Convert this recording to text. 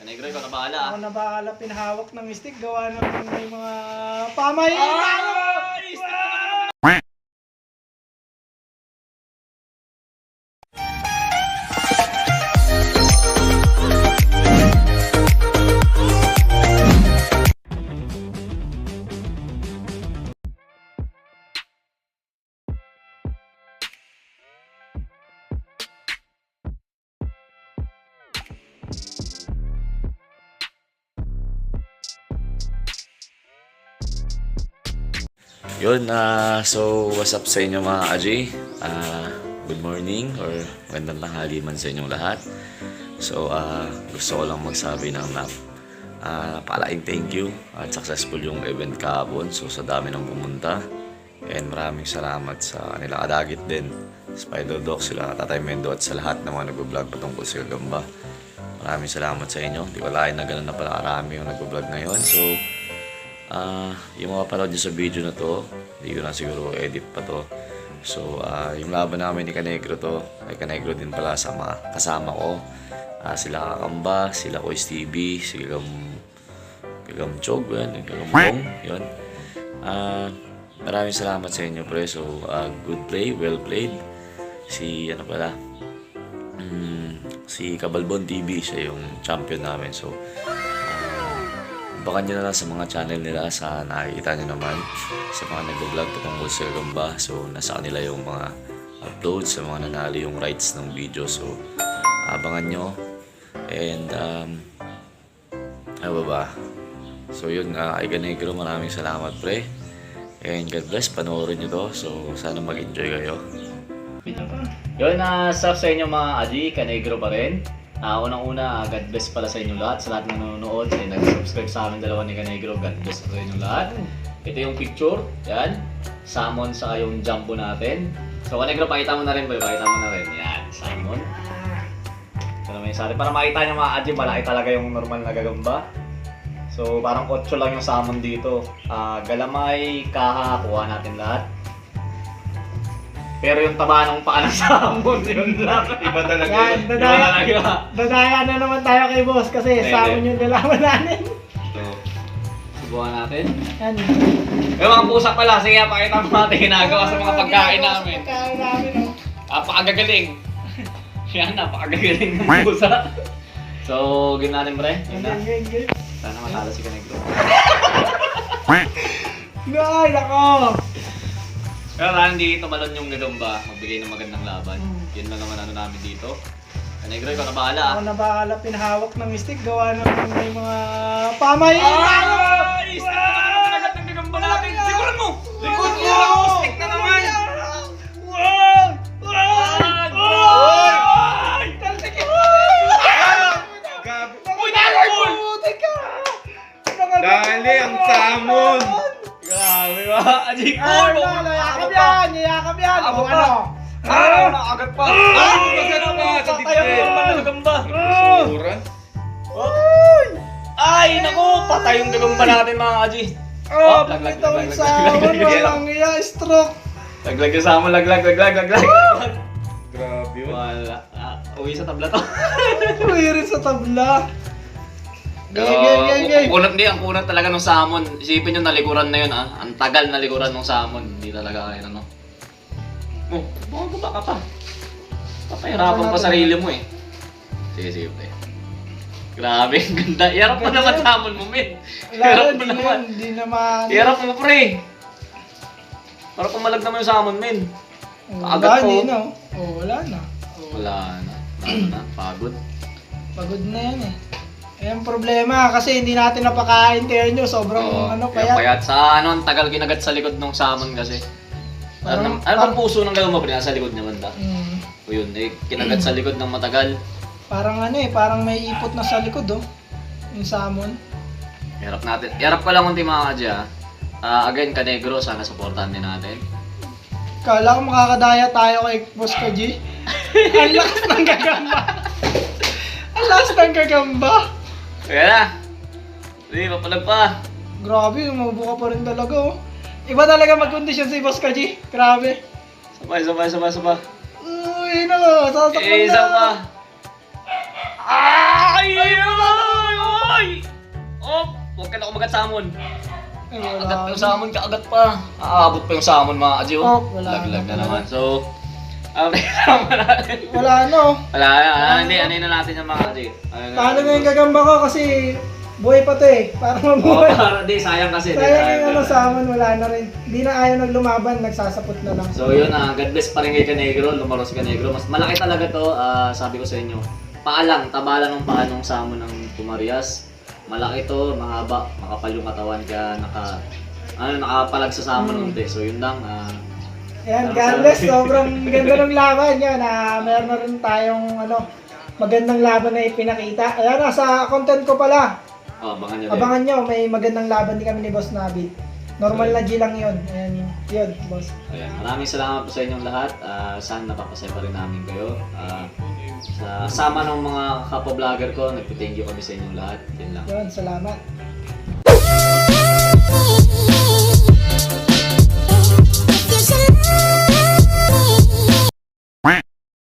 Kanegro, ikaw na bahala ah. Ako na bahala, pinahawak ng stick. Gawa ng may mga pamay. Ay! Stick na naman. Yun, so what's up sa inyo mga AJ? Good morning or magandang tanghali man sa inyong lahat. So, gusto ko lang magsabi ng napakalaking thank you at successful yung event kahapon. So, sa dami ng pumunta. And maraming salamat sa kanila kadagit din. Spider Dog, sila Tatay Mendo at sa lahat ng mga nag-vlog patungkol sa Gagamba. Maraming salamat sa inyo. Di ko alain na ganun na pala karami yung nag-vlog ngayon. So, yung mga panood nyo sa video na to, hindi ko na siguro edit pa to. So, yung laban namin ni Kanegro to, ay Kanegro din pala sama, kasama ko. Sila Kakamba, sila Kois TV, si Gagam Chog, yun, Gagam Bong, yun. Maraming salamat sa inyo, pre. So, good play, well played. Si, ano pala, si Kabalbon TV, siya yung champion namin. So, baka nyo na lang sa mga channel nila sa nakikita nyo naman sa mga nag-vlog patungkol sa Gagamba. So, nasa kanila yung mga uploads, sa mga nanalo yung rights ng video. So, abangan nyo. And, ano ba ba? So, yun, Aiga Negro, maraming salamat, pre. And God bless, panoorin nyo to. So, sana mag-enjoy kayo. Yun, na sa inyo mga Adi, Kanegro pa rin. Unang-una, God bless pala sa inyo lahat, sa lahat ng nanonood, sa nag-subscribe sa amin dalawa ni Kanegro, God bless sa inyo lahat. Ito yung picture, yan. Salmon sa yung jumbo natin. So Kanegro, pakita mo na rin, boy, pakita mo na rin. Yan, salmon. Ito naman yung sa atin. Para makita nyo mga Adi, malaki talaga yung normal na gagamba. So parang 8 lang yung salmon dito. Galamay, kaha, kuha natin lahat. Pero yung taba ng paa ng salmon, yun lang. Iba talaga Yan, yun. Iba dadaya, talaga. dadaya na naman tayo kay boss kasi Hindi, salmon yung dalawa namin. So, subukan natin. Yan. Yung mga pusa pala, sige pakita mo natin ginagawa sa mga pagkain Ginagawa sa namin. Pagkain namin, oh. Napakagagaling. Yan, napakagagaling ng pusa. So, game natin pre. Yun na. Game, game, game. Sana matalo si Kanegro. Ay, nako. Pero sana hindi tumalon yung gagamba, magbigay ng magandang laban. Yun lang naman ano namin dito. Kanegro, ikaw na bahala ah. Ako na bahala, pinahawak ng stick. Gawa ng may mga pamay. Ay! Stick na naman ang kinagat ng gagamba natin! Likuran mo! Likod mo! Stick na naman! Wow! Wow! Ay! Grabe. Uy, nalagol! Puti ka! Dali, ang salmon! Grabe ba? Ajik Ay, ball! wala, yakap yan! Yakap yan! Ako O, pa. ano? Ah! Nakagat pa! Ah! Nakagat pa sa Patay ang dibdib. normal na gagamba! Sura. Uy! Ay, naku! Patay yung gagamba natin mga aji! Oh, laglag, bumitaw laglag, yung laglag, salmon. laglag. Walang iya, stroke. Laglag yung salmon, laglag, laglag, laglag! Laglag. Grabe yun. Wala. Uwi sa tabla to. Uwi rin sa tabla. Game, game, game, game. Kunat hindi, ang kunat talaga ng salmon. Isipin nyo, nalikuran na yun ah. Ang tagal nalikuran ng salmon. Hindi talaga kaya ano. Oh, bumaba ka pa. Papahirapan pa sarili mo eh. Sige, sige, pre. Grabe, ang ganda. Iharap mo Ganda naman yun. salmon mo, men. Wala, Iharap mo hindi na, naman. hindi naman. Iharap mo, pre. Para pumalag naman yung salmon, men. Oh, Agad wala, po. hindi na. oh. Oh, wala na. Oh, Wala na. Wala na. Pagod. Pagod na yan eh. Eh, ang problema kasi hindi natin napakain tayo nyo. Sobrang Oo, ano yung payat. payat. Sa ano, ang tagal kinagat sa likod ng salmon kasi. Parang- Ano, ano bang puso ng gagamba pre? Nasa likod naman ba? O yun, eh, kinagat sa likod ng matagal. Parang ano eh, parang may ipot na sa likod oh. Yung salmon. Hirap natin. Hirap ko lang unti mga kadya. Again, Kanegro, sana supportahan din natin. Kala ko makakadaya tayo kay Boss Kaji. Ang lakas ng gagamba. Ang lakas ng gagamba. Kaya na! Hindi, papalag pa. Grabe, umubo ka pa rin talaga oh. Iba talaga magkondisyon si Boss Kaji. Grabe. Sabay, sabay, sabay, sabay. Uy, nako, sasaktan Eh, na. isa pa. Ay! Ay! Kumagat salmon. Ay, wala. Agat pa yung salmon, kaagat pa. Aabot pa yung salmon, mga kaji. Oh, wala Laglag na na naman. So, kasama natin. Wala no. Wala na, hindi, ano na natin yung mga kaji. Ano na Talo natin. na yung gagamba ko kasi buhay pa to eh. Para Oo, mabuhay. para, di, sayang kasi. Di, Sayang yung ano, talaga. salmon, wala na rin. Di na ayaw naglumaban, nagsasapot na lang. So yun, God bless pa rin kay Kanegro, lumaro si Kanegro. Mas malaki talaga to, sabi ko sa inyo. Paa lang, taba lang ng paa ng salmon ng Pumarias. Malaki to, mahaba, makapal yung katawan kaya nakapalag sa salmon unti. So yun lang, Ayan, God bless. Sobrang ganda ng laban yan. Meron na rin tayong ano, magandang laban na ipinakita. Ayan, nasa content ko pala. Oh, abangan nyo din. Abangan nyo, may magandang laban din kami ni Boss Nabi. Normal na G lang yun. Ayan, yun, boss. Ayan, maraming salamat po sa inyong lahat. Sana napapasaya pa rin namin kayo. Sa sama ng mga kapwa-vlogger ko, nagpo-thank you kami sa inyong lahat. Yun lang. Yun, salamat.